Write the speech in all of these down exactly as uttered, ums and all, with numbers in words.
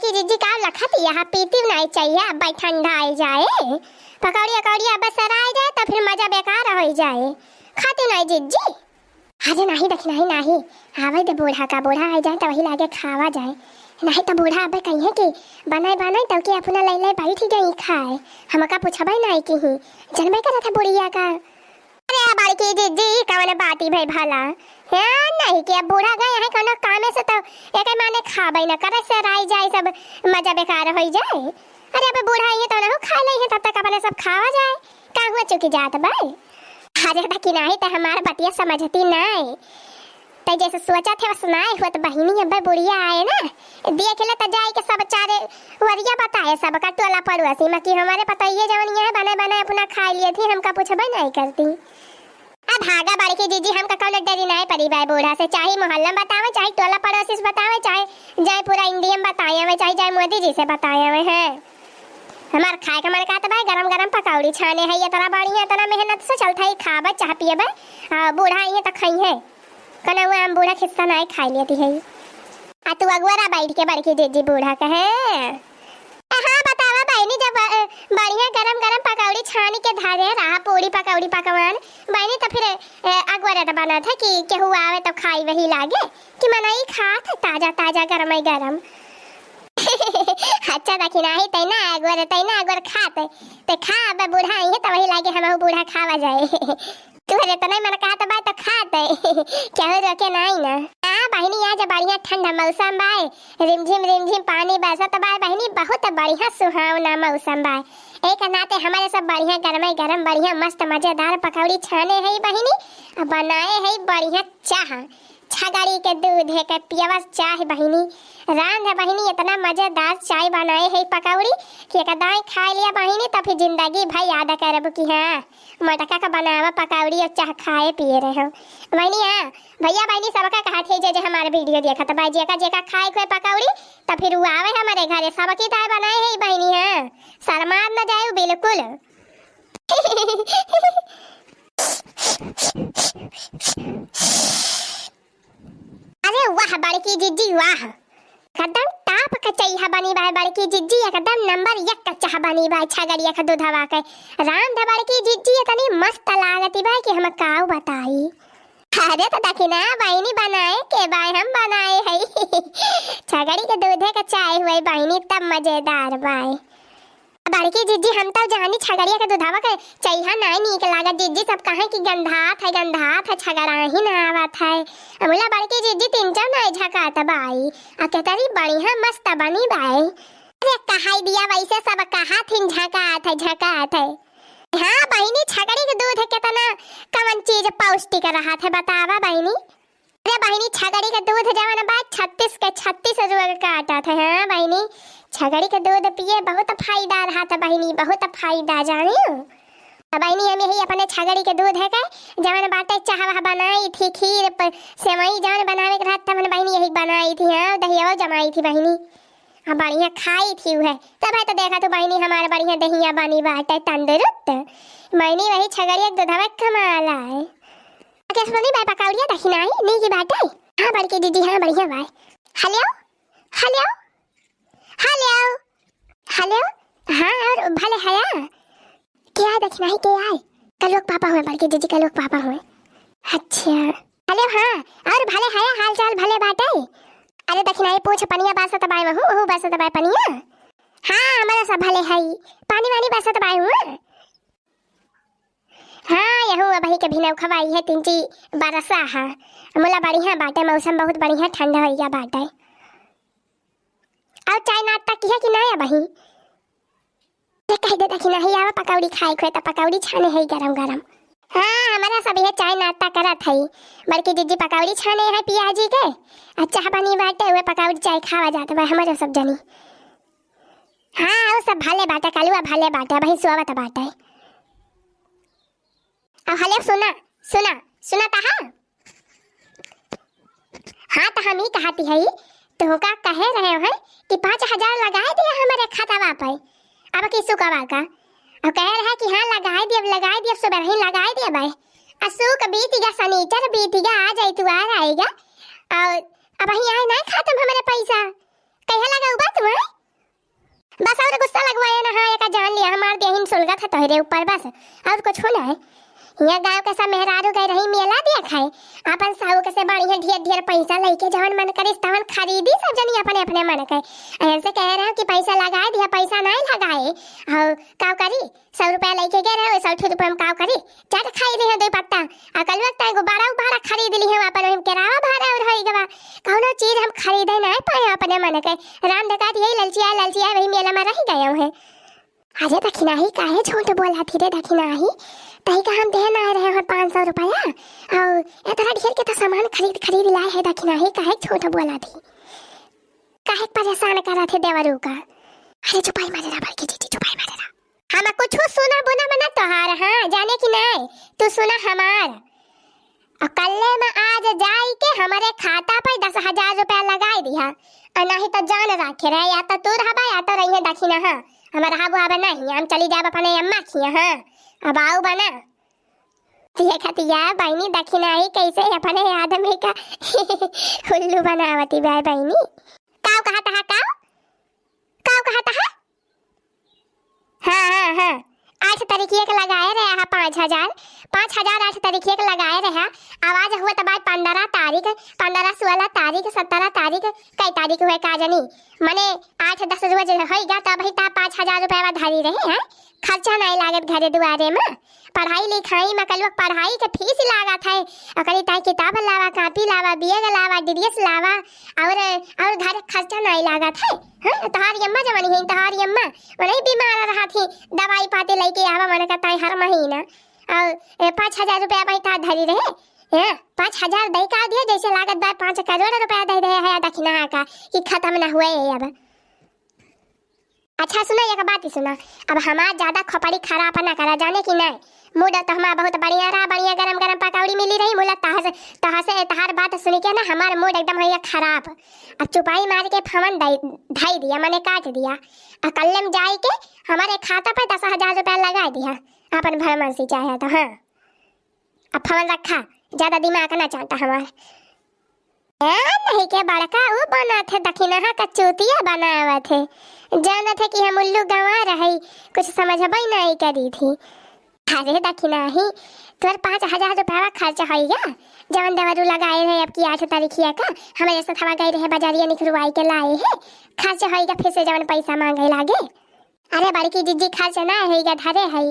कि जिज्जी का लखत यहाँ पीती नहीं चाहिए, अब ठंडा आई जाए, पकौड़ी अकौड़ी अब सराय जाए तो फिर मजा बेकार हो जाए, खाती नहीं जिज्जी। अरे नाही दखिनाही नाही, आवे दे बूढ़ा का, बूढ़ा आई जाए तो वही लागे खावा जाए, नहीं तो बूढ़ा अबे कहिए कि बनाए बनाए तो के अपना ले ले बैठ गई खाए, हमका पूछबे नहीं की ही, जनबे करत है बुढ़िया का। अरे बड़की जिज्जी, ई कवन बाती भई भला? हाँ, नहीं कि अब बूढ़ा गए हैं कौनो कामे से तो एके माने खाबे न करे, सराई जाए, सब मजा बेकार होई जाए। अरे अब बूढ़ा आई है तो ना खाए ले है, तब तक अपने सब खावा जाए, का हुआ चुकी जात बे? अरे बाकी नाही तो हमार बतिया समझती नहीं। तै जैसे सोचत है वैसे नाय होत बहिनी, अबे बुढ़िया आए ना, देख ले त जाए के सब चारे वरिया बताए, सबका टोला पड़ोसी में कि हमारे पतोहिए जवन ये है, बने बने अपना खाए लिए थी, हमका पूछबे नहीं करती। अब भागा बड़की जिज्जी, हमका कौनो डरी नहीं पड़ी बा बूढ़ा से, चाहे मोहल्ला में बतावे, चाहे टोला पड़ोसी से बतावे, चाहे जाए पूरा इंडिया में बताए हमें, चाहे जाए मोदी जी से बताए हमें। हैं, हमार खाए का मन कहत बा, गरम गरम पकौड़ी छाने है, इतना बढ़िया, इतना मेहनत से चलत है, खाबे चाह पियबे, आ बूढ़ा आई है तो खाई है। कनौआ हम बूढ़ा खिस्सा नाय खाई लेती है। आ तू अगुआरा बैठ के बड़की जिज्जी बूढ़ा कहे। हाँ, बतावा बहिनी, जब, अ, बढ़िया गरम गरम पकौड़ी छान के धरे रहा, पूड़ी पकौड़ी पकवान, बहिनी, तो फिर, अ, अगुआरा तो बनत है कि केहू आवे तो खाई वही लागे कि मनई खात है ताजा ताजा गरम गरम। अच्छा, दखिनाही तै ना अगुआरा, तै ना अगुआरा खात है, ते खा, अब बूढ़ा आई है तो वही लागे हमहू बूढ़ा खावा जाए। तोहरे तो नहीं मन कहत बा तो खा दे। केहू रोके नहीं ना। आ बहिनी, आज बढ़िया ठंडा मौसम बा, रिमझिम रिमझिम पानी बरसत बा बहिनी, बहुत बढ़िया सुहावना मौसम बा। एक नाते हमारे सब बढ़िया गरमे गरम बढ़िया मस्त मजेदार पकौड़ी छाने है बहिनी, आ बनाए है बढ़िया चाह। छगड़ी के दूध है के पियवस चाह बहिनी, रांध बहिनी इतना मजेदार चाय बनाए है पकौड़ी कि एक दाई खाए लिया बहिनी तो फिर जिंदगी भर याद करब कि हाँ, मटका का बनावा पकौड़ी और चाह खाए पिए रहे हो। बहिनी, हाँ, भैया बहिनी सबका कहत है जे, जे हमारे वीडियो देखत बा, जेका, जेका खाए के होए पकौड़ी, तो फिर वो आवे हमारे घरे, सबकी ताय बनाए है बहिनी, हाँ, शर्मात न जाए बिल्कुल। अरे वाह बड़की जिज्जी वाह, एकदम top के चाह बनी बा बड़की जिज्जी, एकदम नंबर एक के चाह बनी बा छगड़िया के दूधवा के। रांध बड़की जिज्जी इतनी मस्त लागती बा कि हम काऊ बताई। अरे तो दखिना बहिनी बनाए के बाय, हम बनाए है। छगड़ी के दूधे के चाय हुए बहिनी, तब मजेदार बाय। बड़की जिज्जी, हम तो जानी छगड़िया के दूधवा के चइहा नाय नीक लागत जिज्जी, सब कहे कि गंधात है, गंधात है, छगड़ा ही ना आवत है। अमुला बड़की जिज्जी तीन चार नाय झकात बाई, आ केतरी बढ़िया मस्त बनी बाई। अरे कहाई दिया वैसे सब कहा थिन झकात है, झकात है। हाँ बहिनी, छगड़ी के दूध केतना कवन चीज पौष्टिक रहत है बतावा बहिनी। अरे बहिनी, छगड़ी के दूध जवन बा, छत्तीस के छत्तीस रोग काटत है। हाँ बहिनी, छगड़ी के दूध पिए बहुत फायदा रहत है बहिनी, बहुत फायदा जानियो। अब बहिनी, हम यही अपने छगड़ी के दूध है के जवन बाटे चाह वाह बनाई थी, खीर प-, सेवई जवन बनावे के रहत तवन बहिनी यही बनाई थी। हाँ, दहिया जमाई थी बहिनी। हाँ, बढ़िया खाई थी उहे। तब है तो देखा तू बहिनी, हमार बढ़िया दहिया बनी बाटे तंदुरुस्त। बहिनी वही छगड़िया के दूधवा कमाला है। आकाशवाणी बाय पकौड़िया दखिनाही, नीक बाटे? हाँ बड़की जिज्जी, हाँ बढ़िया bye. Hello, hello, hello, hello, हाँ और भले हया? क्या दखिनाही के आए? कलुआ के पापा हुए, बड़की जिज्जी कलुआ के पापा हुए। अच्छा। हेलो, हाँ, और भले हया, हाल चाल भले बाटे? अरे दखिनाही पूछ, पनिया बरसत बाय वहू, वहू बरसत बाय पनिया? हाँ, हमारा सब भले है, पानी वानी बरसत बाय हुआ? हाँ, यहू अबही के भिनौखवा इहे तीन ची बरसा है। मुला बढ़िया बाटे, मौसम बहुत बढ़िया ठंडा होइगा बाटे। और चाय नाश्ता किहे कि ना अबही? ये कह दे दखिनाही आवा पकौड़ी खाए खुए तो पकौड़ी छाने है गरम गरम। हाँ, हमारा सब ये चाय नाश्ता करत है। बड़की जिज्जी पकौड़ी छाने है पियाजी के। अच्छा बनी बाटे हुए पकौड़ी चाय खावा जात बा हमारे सब जनी। हाँ, वो सब भले बाटे, कलुआ भले बाटे, अबही सोवत बाटे। अब हले सुना, सुना, सुना तहा? हाँ, तो हम ही कहती है, तोहका कहे रहे हैं कि पाँच हजार लगाए दिया हमारे खतवा पे, अब की सुकवा का। और कहे रहे कि हाँ, लगाए दिया, लगाए दिया, सुबह ही लगाए दिया भाई। आ सुक बीत गया, सनीचर बीत गया, आ जाई तू, आ आएगा। और अब ही आए ना खातम हमारे पैसा। कहिया लगाऊ बा तू, हैं? अच्छा, तोहरे ऊपर बस, और कुछ हो ना है। यहाँ गाँव के सब मेहरारू गए रही मेला देखे, अपन साहू के से बढ़िया ढेर ढेर पैसा लेके जवन मन करिस तवन खरीदी सब जनी अपने अपने मन के। ऐसे कह रहे हो कि पैसा लगाए दिया, पैसा नहीं लगाए, और का करी? सौ रुपया लेके गए रहे, सौ ठो रुपया में का करी? चाट खाई रहे हैं दो पत्ता, आ कल वक्त एगो बड़ा भाड़ा खरीद ली हम अपन, वही केरावा भाड़ा और होई गवा, कौनो चीज हम खरीदे नहीं पाए अपने मन के। राम धकात यही ललचिया ललचिया वही मेला में रह गए हैं। अरे दखिनाही, काहे झूठ बोला थी रे दखिनाही? तही का हम देहे ना रहे हैं पाँच सौ रुपया, और इतना ढेर के तो सामान खरीद खरीद लाए है दखिनाही, काहे झूठ बोला थी? काहे परेशान करा थे देवरू का? अरे चुपाई मारे रा बड़की जीजी, चुपाई मारे रा। हम कुछ सुना बुना मना तोहार, हाँ, जाने की नहीं, तू सुना हमार। और कल्ले में आज जाई के हमारे खाता पर दस हजार रुपया लगाई दिया, और नहीं तो जान रखे रहे, या तो तू रहबा या तो रहिए दखिना, हाँ, हम रहबो अब नहीं, हम चली जाब अपने अम्मा खिया, हाँ, अब आऊ बना। ये खतिया बहिनी दखिनाही कैसे अपने आदमी का उल्लू बनावती बा बहिनी। काऊ कहत हा, काऊ? काऊ कहत हा? हाँ, हाँ, हाँ। आठ तारीखिया के लगाए रहे हा पाँच हजार। पाँच हजार आठ तारीखिया के लगाए रहे हा। आवाज हुआ तब आज पन्द्रह तारीख, पन्द्रह, सोलह तारीख, सत्रह तारीख, कई तारीख हुए का जानी। मने आठ दस रोज होइगा तब ही ता पाँच हजार रुपया धरी रहे हैं। खर्चा नहीं लागत घरे दुआरे में। पढ़ाई लिखाई में कलुआ पढ़ाई के फीस लागत है। ओकरी ताई किताब लावा, कापी लावा, बैग लावा, ड्रेस लावा, और, और घर खर्चा नहीं लागत है। हाँ, तोहार अम्मा जवानी है, तोहार अम्मा, मने बीमार रहा थी, दवाई पाती लेके आवा मन का ताई हर महीना। और, ए, पाँच हजार रुपया भाई ता धरी रहे। हाँ, पाँच हजार दे का दिया, जैसे लागत बा पाँच करोड़ रुपया दे दे है दखिना का, कि खत्म ना हुए अब। अच्छा सुना, एक बात ही सुना, अब हमार ज्यादा खोपड़ी खराब ना करा, जाने की नहीं। मूड तो हमार बहुत बढ़िया रहा, बढ़िया गरम गरम पकौड़ी मिली रही, मुला तहस, तहसे, तहार बात सुन के ना हमार मूड एकदम हो गया खराब। अब चुपाई मार के फवन धई, धई दिया, मने काट दिया। आ कल्ले में जाई के हमारे खाता पे दस हजार रुपया लगा दिया, अपन भरमन से चाहे तो। हाँ, अब फवन रखा, ज्यादा दिमाग ना चलता हमार। ए, नहीं के बड़का ऊ बनत है, दखिनहा का चूतिया बनावत है। जानत है कि हम उल्लू गंवार है, कुछ समझबे नहीं करी थी। अरे दखिनाही, तोर पाँच हजार रुपया खर्च होइगा, जवन देवरू लगाए रहे अब की आठ तारीखिया का, हमारे साथ हवा गए रहे बाजारिया निखरवाई के लाए है, खर्च होइगा फिर से जवन पैसा मांगे लागे। अरे बड़की जिज्जी, खर्च ना है, इका धरे है।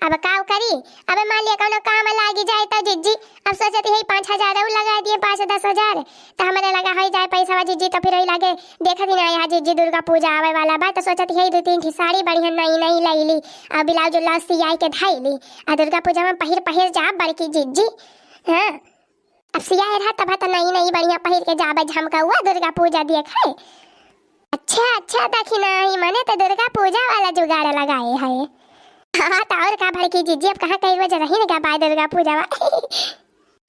अब काव करी? अबे मान लिया कौनो काम लागी जाए तो जिज्जी, अब सोचत ही पाँच हजार और लगा दिए, पाँच दस हजार, तो हमारे लगा हो जाए पैसा जिज्जी, तो फिर वही लागे। देखत ही ना यहाँ जिज्जी, दुर्गा पूजा आवे वाला बा, तो सोचत ही दो तीन ठी साड़ी बढ़िया नई नई लाई ली, और ब्लाउज उलाउज सियाई के धाई ली, और दुर्गा पूजा में पहिर पहिर जा बड़की जिज्जी। हाँ, अब सियाए रहा तब तो नई नई बढ़िया पहिर के जाबे झमकौआ दुर्गा पूजा देखे। अच्छा, अच्छा, दखिनाही, मने तो दुर्गा पूजा वाला जुगाड़ लगाए है। हाँ, तो और का बड़की जिज्जी, अब कहाँ कई बजे रही ना बाय दुर्गा पूजा वा।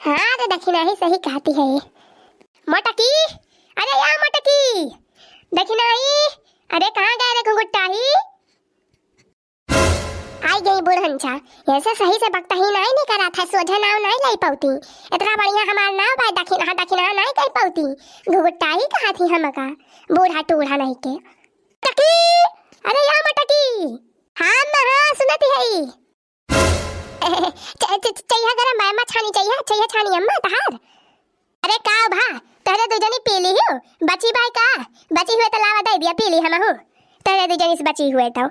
हाँ, तो दखिनाही सही कहती है। मोटकी, अरे या मोटकी, दखिनाही, अरे कहाँ गए रे घुंघुट्टाही? आई गई बुढ़न छा, ऐसे सही से बकता ही नाई नहीं करा था, सोझे नाव नाई लाई पौती। इतना बढ़िया हमार नाव बा, दखिनहा, दखिनहा नाई कह पौती। घुघुट्टा ही कहा थी हमका, बूढ़ा टूढ़ा नहीं के। टकी, अरे या मटकी। हाँ अम्मा, हाँ, सुनत ही है। च-, च-, च-, चइहा गरम बा, अम्मा छानी चइहा, चइहा छानी अम्मा तहार। अरे का भा, तहरे दू जनी पी ली हो, बची बाय का? बची हुए तो लावा दे दिया, पी ली हमहू। तहरे दू जनी से बची हुए तो।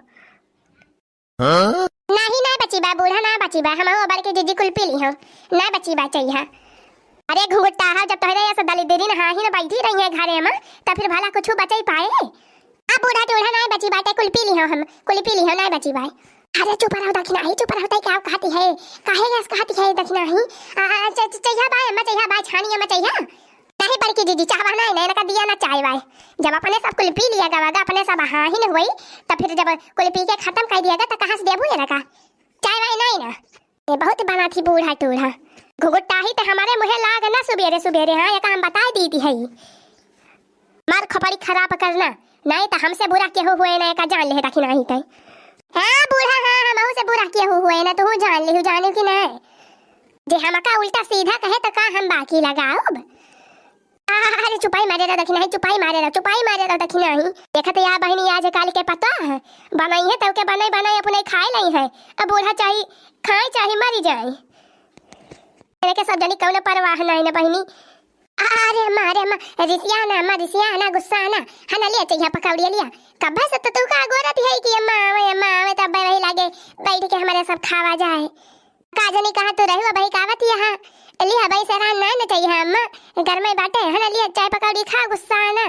हाँ? नाही, ना बची बा, बूढ़ा ना बची बा, हमहू बड़की जिज्जी कुल पी ली हो, ना बची बा चइहा। अरे घुंघुट्टा हो, जब तोहरे ऐसे दलिद्री ना ही ना बैठी रही है घरे में, तो फिर भला कुछ बचाई पाए? आ बूढ़ा टूढ़ा ना बची बाटे, कुल पी ली हो हम, कुल पी ली हो, ना बची बाय। अरे चुप रहो दखिनाही, चुप रहो, तई क्या कहती है? काहे गैस कहती है दखिनाही? आ, आ, च-, च-, चइहा बाय अम्मा, चइहा बाय, छानी अम्मा चइहा। नहीं बड़की जिज्जी, चाहवा नहीं, नहीं, इनका दिया ना चाय वाय। जब अपने सब कुल पी लिया गवा गा, अपने सब हाँ ही न हुई, तो फिर जब कुल पी के खत्म कर दिया गा, तो कहाँ से देबू ये रखा? चाय वाय नहीं ना। ये बहुत बना थी बूढ़ा टूढ़ा। घुघुट्टा ही तो हमारे मुँहे लाग ना सुबेरे सुबेरे, हाँ, ये काम बता दी थी है। मार खोपड़ी खराब करना, नहीं तो हमसे बुरा केहू हुए ना, का जान ले दखिनाही तई। हाँ बूढ़ा, हाँ, हमहू से बुरा केहू हुए ना, तू जान लिहू, जानू कि नहीं? जे हमका उल्टा सीधा कहे तो का हम बाकी लगाउब? अरे चुपाई मारे रह दखिनही, चुपाई मारे रह, चुपाई मारे रह दखिनही। देखत या बहिनी, आज काल के पता है, बनई है तब के बनई बनई अपने खाए लई है। अब बूढ़ा चाही खाए चाही मरी जाए, एके सब जनी कौनो परवाह नहीं ना बहिनी। अरे अम्मा, अरे अम्मा, रिसिया ना अम्मा, रिसिया ना, गुस्सा ना। हना लिया चाहिए पकौड़िया लिया। कब्बे से तो तू का गोरत है कि अम्मा आवे, अम्मा आवे, तब वही लागे बैठ के हमारे सब खावा जाए। का जनी कहाँ तू रहू, अबही कावत यहाँ। लिया भाई सरान ना न चाहिए अम्मा, घर में बाटे है ना, लिया चाय पकौड़ी खा, गुस्सा ना।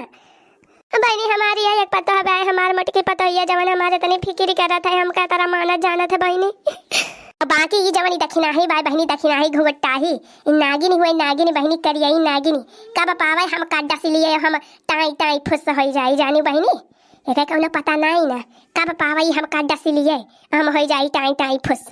बहिनी हमारी है एक पतोह बा, हमार मोटकी पतोहिया जवन हमारे तनी फिकिर करत है, हमका तरह मानत जानत है बहिनी। बाकी ई जवन ई दखिनाही बा बहिनी, दखिनाही घुघटाही, ई नागिन हुए, नागिन बहिनी, करियई नागिन। कब पावे हम काड्डा से लिए हम टाई टाई फुस होई जाई जानी बहिनी। एके कौनो पता नाई ना, कब पावे हम काड्डा से लिए हम होई जाई टाई टाई फुस।